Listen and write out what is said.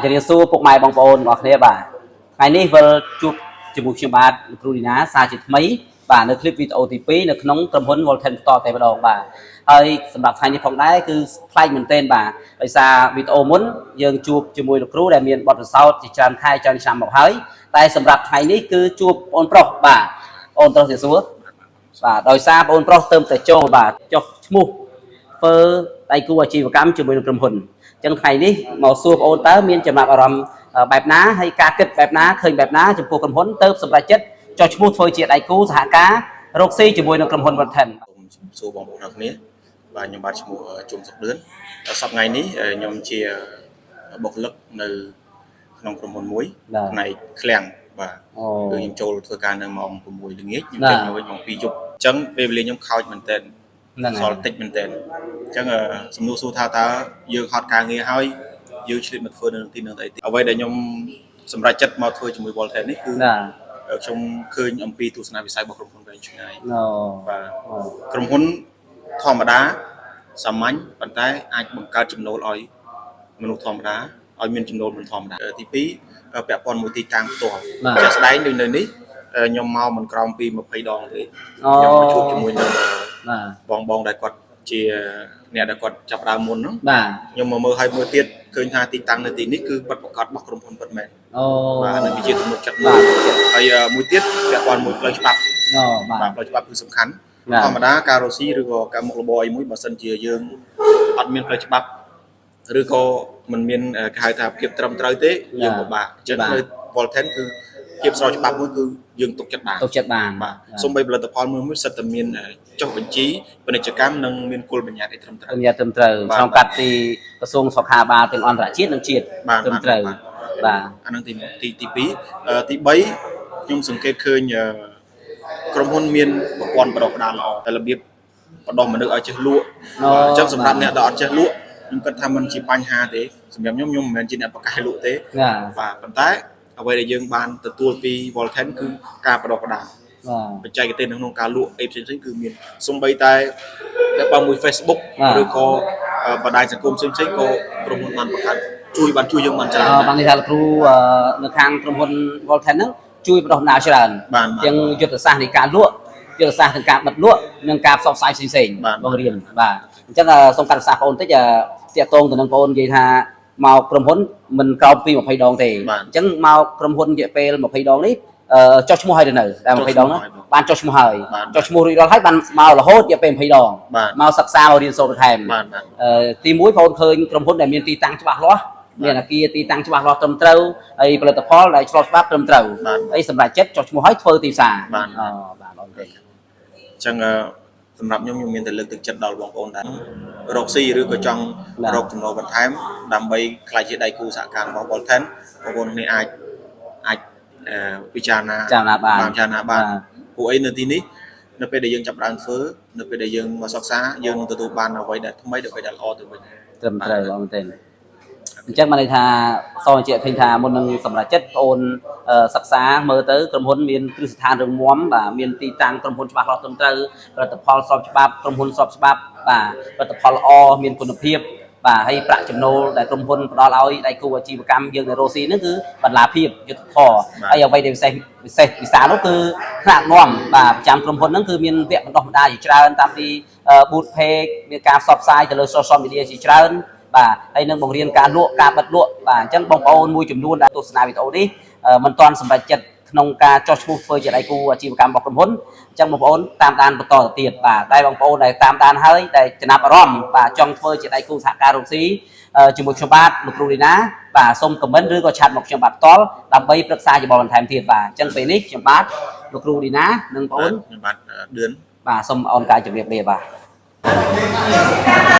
ជម្រាបសួរពុកម៉ែបងប្អូនទាំងអស់គ្នាបាទថ្ងៃនេះវិលជួបជាមួយខ្ញុំបាទលោកគ្រូឌីណាសារជាថ្មីបាទនៅคลิปវីដេអូទី2នៅក្នុងក្រុមហ៊ុន Volten ផ្ទាល់តែម្ដងបាទហើយសម្រាប់ថ្ងៃនេះផងដែរគឺប្លែកមែនទែនបាទដោយសារវីដេអូមុនយើងជួបជាមួយលោកគ្រូដែលមានបទពិសោធន៍ជាច្រើនខែច្រើនឆ្នាំមកហើយតែសម្រាប់ថ្ងៃនេះគឺជួបបងប្រុសបាទបងប្រុសជាសួរបាទដោយសារបងប្រុសទៅតែចូលបាទចុះឈ្មោះធ្វើដៃគូអាជីវកម្មជាមួយនឹងក្រុមហ៊ុន ចឹងថ្ងៃនេះមកសួរបងអូនតើមានចំណាប់អារម្មណ៍បែបណាហើយការគិតបែបណាឃើញបែបណាចំពោះក្រុមហ៊ុនទៅសម្រេចចិត្តចុះឈ្មោះធ្វើជាដៃគូសហការរកស៊ីជាមួយនឹងក្រុមហ៊ុន Volten។ សូមជម្រាបសួរបងប្អូនទាំងគ្នាបាទខ្ញុំបាទឈ្មោះជុំសុកលឿនសប្តាហ៍ថ្ងៃនេះខ្ញុំជាបុគ្គលិកនៅក្នុងក្រុមហ៊ុនមួយ បាទ ផ្នែកឃ្លាំងបាទ អូ គឺខ្ញុំចូលធ្វើការនៅម៉ោង6ល្ងាចខ្ញុំ បាទ ចេញមកវិញម៉ោង2យប់អញ្ចឹងពេលវេលាខ្ញុំខោចមែនទែន ហ្នឹងហើយ សល់តិចមែនទែនអញ្ចឹងសំណួរសួរថាតើយើងហត់ការងារហើយយើងឆ្លៀតមកធ្វើនៅទីនឹងអីទីអ្វីដែលខ្ញុំសម្រេចចិត្តមកធ្វើជាមួយ Volten នេះគឺ បាទ ខ្ញុំឃើញអំពីទស្សនវិស័យរបស់ក្រុមហ៊ុនវែងឆ្ងាយ អូ បាទ អូ ក្រុមហ៊ុនធម្មតាសាមញ្ញប៉ុន្តែអាចបង្កើតចំណូលឲ្យមនុស្សធម្មតាឲ្យមានចំណូលមិនធម្មតាទី2ពាក់ព័ន្ធមួយទីតាំងផ្ទាល់ជាក់ស្ដែងដូចនៅនេះខ្ញុំមកមិនក្រោមពី20ដងទេ អូ ខ្ញុំមកជួបជាមួយនឹង បាទ បងបងដែលគាត់ជាអ្នកដែលគាត់ចាប់ផ្ដើមមុនហ្នឹង បាទ ខ្ញុំមកមើលឲ្យមើលទៀតឃើញថាទីតាំងនៅទីនេះគឺពិតប្រាកដរបស់ក្រុមហ៊ុនពិតមែន អូ បាទនឹងវាជាទំនុកចិត្ត បា មួយ ទ ហើយមួយទៀតពាក់ព័ន្ធមួយផ្លូវច្បាប់ អូបាទ បាទផ្លូវច្បាប់គឺសំខាន់ បាទ ធម្មតាការរកស៊ីឬក៏ការមុខរបរអីមួយបើសិនជាយើងអត់មានផ្លូវច្បាប់ឬក៏មិនមានគេហៅថាភាពត្រឹមត្រូវទេយើងពិបាកអញ្ចឹងនៅ Volten គឺភាពស្របច្បាប់មួយគឺយើងទុកចិត្តបាន ទុកចិត្តបាន បាទសូម្បីផលិតផលមួយមួយសិតតែមានចុះបញ្ជីពាណិជ្ជកម្មនិងមានគោលបញ្ញត្តិអីត្រឹមត្រូវ ត្រឹមយ៉ាត្រឹមត្រូវ បាទ ឆ្លងកាត់ពីក្រសួងសុខាភិបាលទាំងអន្តរជាតិនិងជាតិ បាទ ត្រឹមត្រូវ បាទ បាទ អាហ្នឹងទីទីទី2ទី3ខ្ញុំសង្កេតឃើញក្រុមហ៊ុនមានប្រព័ន្ធបណ្ដុះបណ្ដាលល្អតែរបៀបបណ្ដុះមនុស្សឲ្យចេះលក់ អូ បាទអញ្ចឹងសម្រាប់ បាទ អ្នកដែលអត់ចេះលក់ខ្ញុំគិតថាมันជាបញ្ហាទេសម្រាប់ខ្ញុំខ្ញុំមិនមែនជាអ្នកប្រកែកលក់ទេ បាទ បាទប៉ុន្តែអ្វីដែលយើងបានទទួលពី Volten គឺការបណ្ដុះបណ្ដាល បាទ បច្ចេកទេសនៅក្នុងការលក់អីផ្សេងៗគឺមានសំបីតែតែបើមួយ Facebook បាទ ឬក៏បណ្ដាញសង្គមផ្សេងៗក៏ក្រុមហ៊ុនបានបង្កើតជួយបានជួយយើងបានច្រើនដែរ បានន័យថាលោកគ្រូនៅខាងក្រុមហ៊ុន Volten ហ្នឹងជួយបណ្ដុះបណ្ដាលច្រើន បានបាទ ទាំងយុទ្ធសាស្ត្រនៃការលក់យុទ្ធសាស្ត្រនៃការបិទលក់និងការផ្សព្វផ្សាយផ្សេងៗ បាទ បង្រៀនបាទអញ្ចឹងសូមកាត់ប្រសាសន៍បងប្អូនតិចទាក់ទងទៅនឹងបងប្អូននិយាយថាមកក្រុមហ៊ុនមិនក្រោមពី20ដងទេ បាទ អញ្ចឹងមកក្រុមហ៊ុនរយៈពេល20ដងនេះចុះឈ្មោះហើយទៅនៅតែ20ដងហ្នឹងបានចុះឈ្មោះហើយ បាទ ចុះឈ្មោះរួចរាល់ហើយបានមករហូតរយៈពេល20ដង បាទ មកសិក្សាមករៀនសូត្របន្ថែម បាទបាទ ទីមួយបងប្អូនឃើញក្រុមហ៊ុនដែលមានទីតាំងច្បាស់លាស់មានអាគារទីតាំងច្បាស់លាស់ត្រឹមត្រូវហើយផលិតផលដែលឆ្លងច្បាប់ត្រឹមត្រូវ បាទ ហើយសម្រាប់ចិត្តចុះឈ្មោះឲ្យធ្វើទីផ្សារ បាទ អូបាទបងទេ អញ្ចឹងសម្រាប់ខ្ញុំខ្ញុំមានតែលើកទឹកចិត្តដល់បងប្អូនដែររកស៊ីឬក៏ចង់រកចំណូលបន្ថែមដើម្បីក្លាយជាដៃគូសហការរបស់ Volten បងប្អូនគ្នាអាចអាចពិចារណា ចាំណាបាន បានពិចារណាបានពួកអីនៅទីនេះនៅពេលដែលយើងចាប់ផ្ដើមធ្វើនៅពេលដែលយើងមកសិក្សាយើងនឹងទទួលបានអ្វីដែលថ្មីអ្វីដែលល្អទៅវិញ ត្រឹមត្រូវបងទេអញ្ចឹងបានន័យថាសបញ្ជាក់ឃើញថាមុននឹងសម្រាប់ចិត្តបងអូនសិក្សាមើលទៅក្រុមហ៊ុនមានគ្រឹះស្ថានរឹងមាំបាទមានទីតាំងក្រុមហ៊ុនច្បាស់លាស់ត្រឹមត្រូវផលិតផលស្របច្បាប់ក្រុមហ៊ុនស្របច្បាប់បាទផលិតផលល្អមានគុណភាពបាទហើយប្រាក់ចំណូលដែលក្រុមហ៊ុនផ្ដល់ឲ្យដៃគូអាជីវកម្មយើងនៅរ៉ូស៊ីហ្នឹងគឺបន្លាភាពយុត្តិធម៌ បាទ ហើយអ្វីដែលពិសេសពិសេសពិសានោះគឺថ្នាក់នាំបាទប្រចាំក្រុមហ៊ុនហ្នឹងគឺមានវគ្គបណ្ដុះបណ្ដាលជាច្រើនតាមពី boost page មានការផ្សព្វផ្សាយទៅលើ social media ជាច្រើនបាទហើយនឹងបង្រៀនការលក់ការបិទលក់បាទអញ្ចឹងបងប្អូនមួយចំនួនដែលទស្សនាវីដេអូនេះមិនទាន់សម្រេចចិត្តក្នុងការចុះឈ្មោះធ្វើជាដៃគូអាជីវកម្មរបស់ក្រុមហ៊ុនអញ្ចឹងបងប្អូនតាមដានបន្តទៅទៀតបាទតែបងប្អូនដែលតាមដានហើយដែលចំណាប់អារម្មណ៍បាទចង់ធ្វើជាដៃគូសហការរកស៊ីជាមួយខ្ញុំបាទលោកគ្រូលីណាបាទសូម comment ឬក៏ chat មកខ្ញុំបាទផ្ទាល់ដើម្បីប្រឹក្សាយោបល់បន្ថែមទៀតបាទអញ្ចឹងពេលនេះខ្ញុំបាទលោកគ្រូលីណានិងបងប្អូន ខ្ញុំបាទឌឿន បាទសូមអរការជម្រាបលាបាទ